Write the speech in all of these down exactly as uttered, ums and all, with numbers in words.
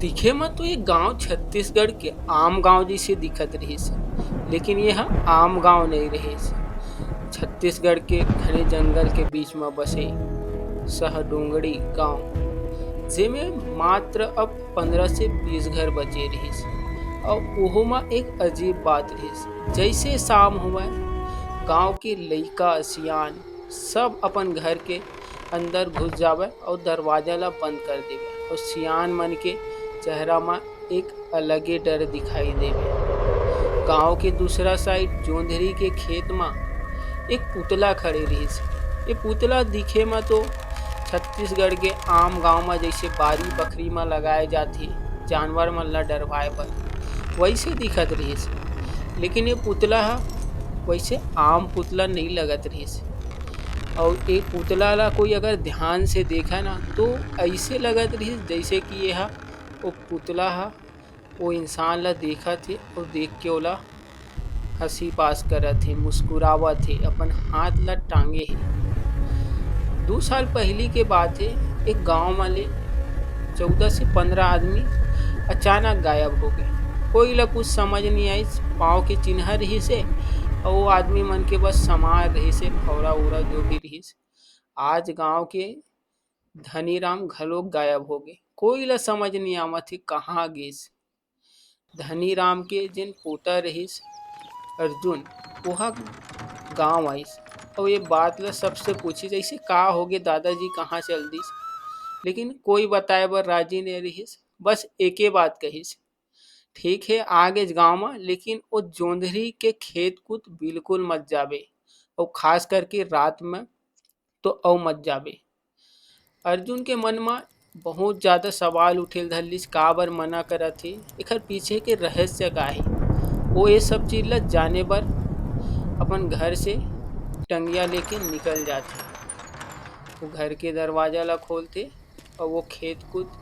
दिखे म तो ये गांव छत्तीसगढ़ के आम गांव जैसे दिखत रहिस, लेकिन ये ह आम गांव नहीं रहिस। छत्तीसगढ़ के घने जंगल के बीच म बसे सहडोंगड़ी गांव, जेमे मात्र अब पंद्रह से बीस घर बचे रहिस। अउ ओहू म एक अजीब बात रहिस, जैसे शाम होवय, गांव के लइका सियान सब अपन घर के अंदर घुस जावय अउ दरवाजा ला बंद कर देवय अउ सियान मन के चेहरा म एक अलगे डर दिखाई देवे। गांव के दूसरा साइड जोंधरी के खेत म एक पुतला खड़े रहिस। ये पुतला दिखे म तो छत्तीसगढ़ के आम गांव म जैसे बारी बखरी म लगाए जाथे जानवर मन ला डरवाए बर, वैसे दिखत रहिस। लेकिन ये पुतला ह वैसे आम पुतला नहीं लगत रहिस। अउ ये पुतला ला कोई अगर ध्यान से देखा ना, तो ऐसे लगत रहिस जैसे कि ये ह वो पुतला ह वो इंसान ला देखत हे अउ देख के ओला हंसी पास करत हे, मुस्कुरावत हे, अपन हाथ ला टांगे हे। दू साल पहिली के बात हे, एक गांव म ले चौदह से पंद्रह आदमी अचानक गायब हो गए। कोई ला कुछ समझ नहीं आइस, पाँव के चिन्ह रहिस हे अउ वो आदमी मन के बस सामान रहिस हे, फौरा उरा जो भी रहिस। आज गांव के धनीराम घलोक गायब हो गए। कोई ला समझ नहीं आवत हे कहाँ गिस। धनीराम के जेन पोता रहिस अर्जुन, ओहा गांव आइस अउ ये बात ला सबसे पूछिस, "ऐसे का होगे दादाजी, कहाँ चल दिस?" लेकिन कोई बताए बर राजी नहीं रहिस, बस एके बात कहिस, "ठीक हे, आ गेस गांव म, लेकिन ओ जोंधरी के खेत कुत बिल्कुल मत जाबे, अउ खास करके रात म तो अउ मत जाबे।" अर्जुन के मन म बहुत ज्यादा सवाल उठे ल धर लिस, काबर मना करत हे, एखर पीछे के रहस्य का हे। वो ये सब चीज ला जाने बर अपन घर से टंगिया लेके निकल जाथे। वो घर के दरवाजा ला खोलथे अउ वो खेत कुत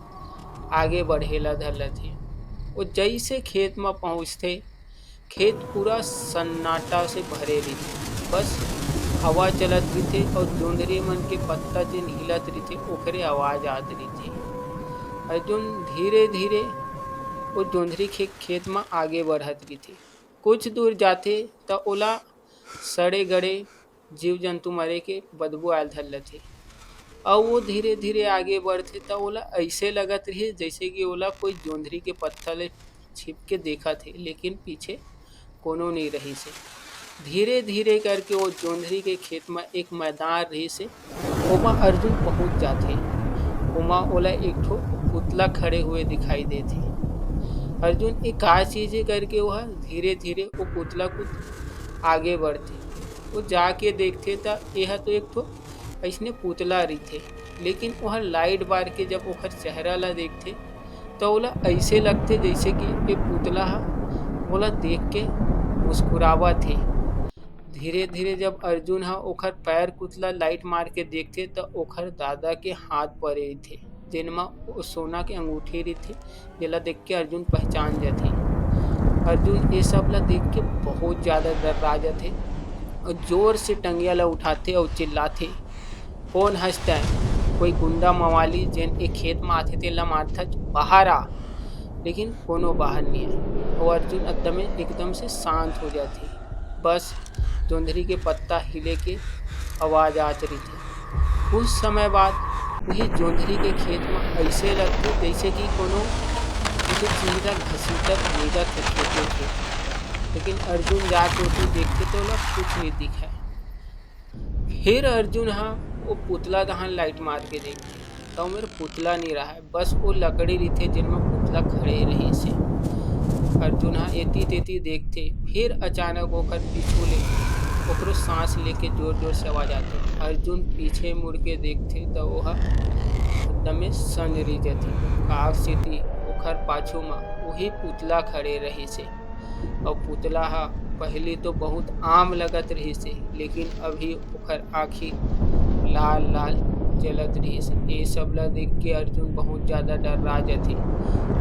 आगे बढ़े ला धर लेथे। वो जैसे खेत म पहुंचथे, खेत पूरा सन्नाटा से भरे रहिथे, बस हवा चलत रहिथे अउ जोंधरी मन के पत्ता जेन हिलत रहिथे, ओकरे आवाज आत रहिथे। अर्जुन धीरे-धीरे ओ जोंधरी के खेत म आगे बढ़त रहिथे। कुछ दूर जाथे, त ओला सड़े-गड़े जीव-जंतु मरे के बदबू आयल धर लेथे। अउ वो धीरे-धीरे आगे बढ़थे, त ओला अइसे लगत रहिस, जइसे कि ओला कोई जोंधरी के पत्ता ले छिप के देखत हे, लेकिन पीछे कोनो नइ रहिस हे। धीरे-धीरे करके वो जोंधरी के खेत म एक मैदान रहिस हे, ओमा अर्जुन पहुंच जाथे। ओमा ओला एक ठो पुतला खड़े हुए दिखाई देथे। अर्जुन, "ये का चीज हे?" करके वो ह धीरे-धीरे वो पुतला कुत आगे बढ़थे। वो जाके देखथे, त एहा तो एक ठो अइसने पुतला रहिथे, लेकिन ओह लाइट बार के जब ओखर चेहरा ला देखथे, त ओला अइसे लगथे, जइसे कि ए पुतला ह ओला देख के मुस्कुरावत हे। धीरे-धीरे जब अर्जुन ह ओखर पैर कुत ला लाइट मार के देखथे, त ओखर दादा के हाथ परे रहिथे, जेन म ओ सोना के अंगूठी रहिथे, जेला देख के अर्जुन पहचान जाथे। अर्जुन ए सब ला देख के बहुत ज्यादा डर्रा जाथे अउ जोर से टंगिया ला उठाथे अउ चिल्लाथे, "कोन हस तैं? कोई गुंडा मवाली जेन ए खेत म आथे, तेला मारथच, बाहर आ।" लेकिन कोनो बाहर नइ आए अउ अर्जुन एकदमे, एकदम से शांत हो जाथे। बस जोंधरी के पत्ता हिले के आवाज आत रहिथे। कुछ समय बाद वही जोंधरी के खेत म अइसे लगथे, जइसे कि कोनो किसी चीज ला घसीटत ले जाथे खेते खेत। लेकिन अर्जुन जाके ओती देखथे, त ओला कुछ नइ दिखय। फिर अर्जुन ह ओ पुतला डहान लाइट मार के देखथे, त ओमेर पुतला नइ रहय, बस ओ लकड़ी रहिथे, जेन म पुतला खड़े रहिस हे। अर्जुन ह एती तेती देखथे, फिर अचानक ओखर पीछू ले ओकरो सांस लेके जोर-जोर से आवाज आथे। अर्जुन पीछे मुड़ के देखथे, त ओह एकदमे सन्न रहि जथे। काक सेती ओखर पाछू म उही पुतला खड़े रहिस हे। अउ पुतला ह पहिली तो बहुत आम लगत रहिस हे, लेकिन अभी ओखर आँखी लाल-लाल जलत रहिस। ए सब ल देख के अर्जुन बहुत ज्यादा डर्रा जथे।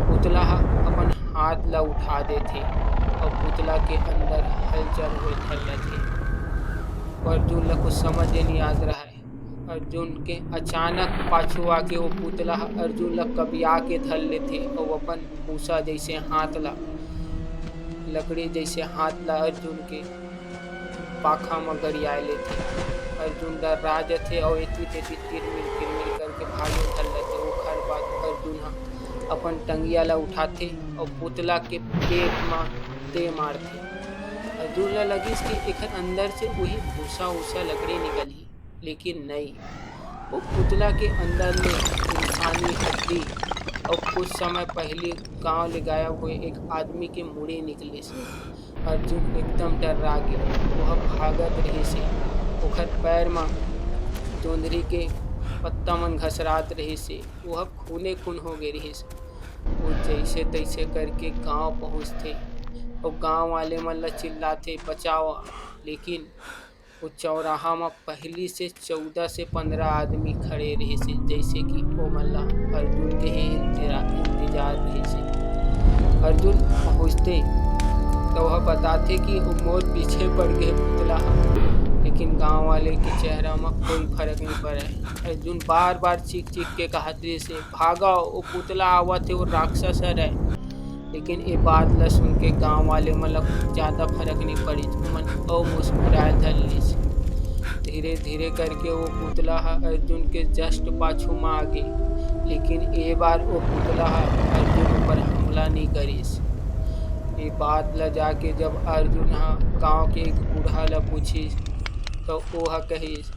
पुतला ह अपन हाथ ल उठा देथे अउ पुतला के अंदर हलचल होए धर लेथे। अर्जुन ल कुछ समझ नइ आत रहय। अर्जुन के अचानक पाछू आके वो पुतला ह अर्जुन ला कबिया के धर लेथे अउ अपन भूसा जइसे हाथ ला, लकड़ी जइसे हाथ ला अर्जुन के पाखा म गरियाए लेथे। अर्जुन डर्रा जथे अउ एती तेती तिरमिर तिरमिर करके भागे धर लेथे। ओखर बाद अर्जुन ह अपन टंगिया ला उठाथे अउ पुतला के पेट म दे मारथे। अर्जुन ला लगिस कि एखर अंदर से उही भूसा-उसा लकड़ी निकलही, लेकिन नइ। वो पुतला के अंदर ले इंसानी हड्डी अउ कुछ समय पहिली गांव ले गायब होए एक आदमी के मुड़ी निकलिस। अर्जुन एकदम डर्रा गे। ओह भागत रिहिस हे। ओखर पैर म जोंधरी के पत्ता मन घसरात रिहिस हे। ओह खूने खून हो गे रिहिस। वो जइसे तइसे करके गांव पहुंचथे अउ गांव वाले मन ला चिल्लाथे, "बचाओ।" लेकिन वो चौराहा म पहिली से चौदह से पंद्रह आदमी खड़े रिहिस हे, जइसे कि ओमन ला अर्जुन के ही इंतरा-, इंतजार रिहिस हे। अर्जुन पहुंचथे त ओह बताथे कि वो मोर पीछे पड़ गे पुतला ह, लेकिन गांव वाले के चेहरा म कोई फर्क नइ पड़े। अर्जुन बार-बार चीख-चीख के कहत रिहिस हे, "भागव, वो पुतला आवत हे, वो राक्षस हरय।" लेकिन ए बात ल सुन के गांव वाले मन ल कुछ ज्यादा फर्क नइ पड़िस, ओमन अउ मुस्कुराए धर लिस। धीरे-धीरे करके वो पुतला ह अर्जुन के just पाछू म आ गे, लेकिन ए बार वो पुतला ह अर्जुन ऊपर हमला नइ करिस। ए बात ल जाके जब अर्जुन ह गांव के एक बूढ़ा ल पूछिस, त ओ ह कहिस,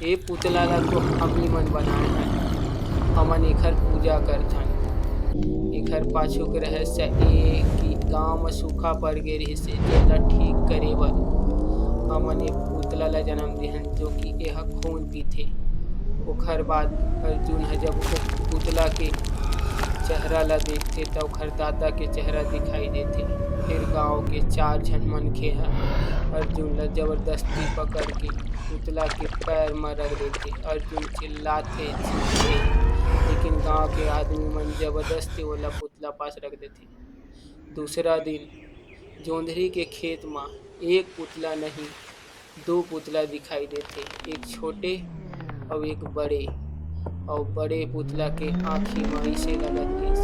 "ए पुतला ला तो हमही मन बनाए हन, हमन एखर पूजा करथन।" एखर पाछू के रहस्य ए कि गांव म सूखा पड़ गे रिहिस हे, जेला ठीक करे बर हमन ए पुतला ला जन्म देहन, जो कि एह खून पीथे। ओखर बाद अर्जुन ह जब ओ पुतला के चेहरा ला देखथे, त ओखर दादा के चेहरा दिखाई देथे। फिर गांव के चार झन मनखे ह अर्जुन ला जबरदस्ती पकड़ के पुतला के पैर म रख देथे। अर्जुन चिल्लाथे, चीखथे, लेकिन गांव के आदमी मन जबरदस्ती ओला पुतला पास रख देथे। दूसरा दिन जोंधरी के खेत म एक पुतला नहीं, दो पुतला दिखाई देथे, एक छोटे अउ एक बड़े। अउ बड़े पुतला के आँखी म अइसे लगत रिहिस,